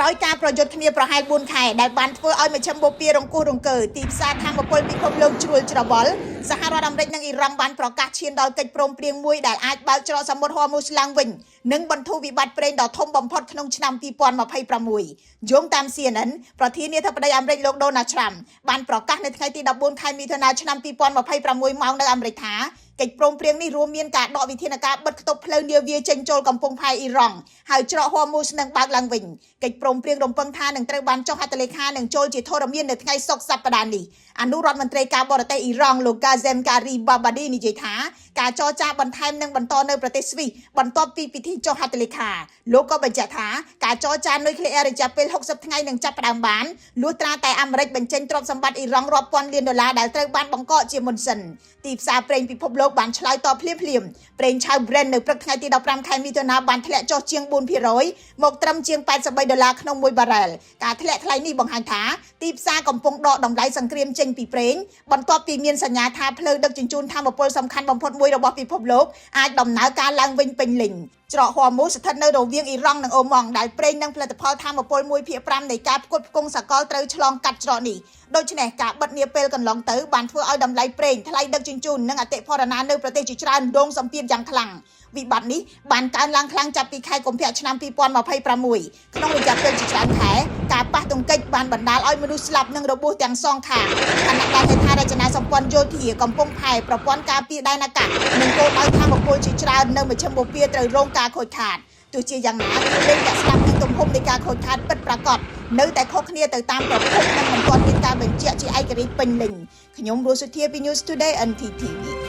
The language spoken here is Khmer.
ក្រោយការប្រយុទ្ធគ្នាប្រហែល4ខែដែលបានធ្វើឲ្យមជ្ឈិមបូព៌ារង្គោះរង្គើទីផ្សារថាមពលពិភពលោកជ្រួលច្របល់សហរដ្ឋអាមេរិកនិងអ៊ីរ៉ង់បានប្រកាសឈានដល់កិច្ចព្រមព្រៀងមួយដែលអាចបើកច្រកសមុទ្រហ័រមូសឡើងវិញនិងបន្ធូរវិបត្តិប្រេងដ៏ធំបំផុតក្នុងឆ្នាំ2026យោងតាម CNN ប្រធានាធិបតីអាមេរិកលោកដូណាល់ត្រាំបានប្រកាសនៅថ្ងៃទី14ខែមិថុនាឆ្នាំ2026ម៉ោងនៅអាមេរិកថាកិច្ចព្រមព្រៀងនេះរួមមានការដកវិធានការបិទខ្ទប់ផ្លូវនាវាចេញចូលកំពង់ផែអ៊ីរ៉ង់ហើយច្រកហ័រមូសនឹងបើកឡើងវិញកិច្ចព្រមព្រៀងរំពឹងថានឹងត្រូវបានចុះហត្ថលេខានិងចូលជាធរមាននៅថ្ងៃសុក្រសប្តាហ៍នេះអនុរដ្ឋមន្ត្រីការបរទេសអ៊ីរ៉ង់លោកកាហ្សេមការីបាបាឌីនិយាយថាការចរចាបន្ថែមនឹងបន្តនៅប្រទេសស្វីសបន្ទាប់ពីពិធីចុះហត្ថលេខាលោកក៏បញ្ជាក់ថាការចរចានុយក្លេអ៊ែររយៈពេល60ថ្ងៃនឹងចាប់ផ្ដើមបានលុះត្រាតែអាមេរិកបញ្ចេញទ្រព្យសម្បត្តិអ៊ីរ៉ង់រាប់ពាន់លានដុល្លារដែលត្រូវបានបង្កកជាមុនសិនទីផ្សារប្រេងពិភពលោកបានឆ្លើយតបភ្លាមភ្លាមប្រេងឆៅ Brent នៅព្រឹកថ្ងៃទី15ខែមិថុនាបានធ្លាក់ចុះជាង4%មកត្រឹមជាង83ដុល្លារក្នុងមួយបារ៉ែលការធ្លាក់ថ្លៃនេះបង្ហាញថាទីផ្សារកំពុងដកតម្លៃសង្គ្រាមចេញពីប្រេងបន្ទាប់ពីមានសញ្ញាថាផ្លូវដឹកជញ្ជូនថាមពលសំខាន់បំផុតមួយរបស់ពិភពលោកអាចដំណើរការឡើងវិញពេញលេញច្រកហ័រមូសស្ថិតនៅរវាងអ៊ីរ៉ង់និងអូម៉ង់ដែលប្រេងនិងផលិតផលថាមពល1ភាគ5នៃការផ្គត់ផ្គង់សកលត្រូវឆ្លងកាត់ច្រកនេះដូច្នេះការបិទនាពេលកន្លងទៅបានធ្វើឲ្យតម្លៃប្រេងថ្លៃដឹកជញ្ជូននិងអតិផរណានៅប្រទេសជាច្រើនរងសម្ពាធយ៉ាងខ្លាំងវិបត្តិនេះបានកើនឡើងខ្លាំងចាប់ពីខែកុម្ភៈឆ្នាំ2026ក្នុងរយៈពេលជាច្រើនខែការប៉ះទង្គិចបានបណ្ដាលឲ្យមនុស្សស្លាប់និងរបួសទាំងសងខាងខណៈដែលហេដ្ឋារចនាសម្ព័ន្ធយោធាកំពង់ផែប្រព័ន្ធការពារដែនអាកាសនិងគោលដៅថាមពលជាច្រើននៅមជ្ឈិមបូព៌ាត្រូវរងការខូចខាតទោះជាយ៉ាងណាតួលេខអ្នកស្លាប់និងទំហំនៃការខូចខាតពិតប្រាកដនៅតែខុសគ្នាទៅតាមប្រភពនិងមិនទាន់មានការបញ្ជាក់ជាឯករាជ្យពេញលេញខ្ញុំរស់សុធាពី News Today NTTV។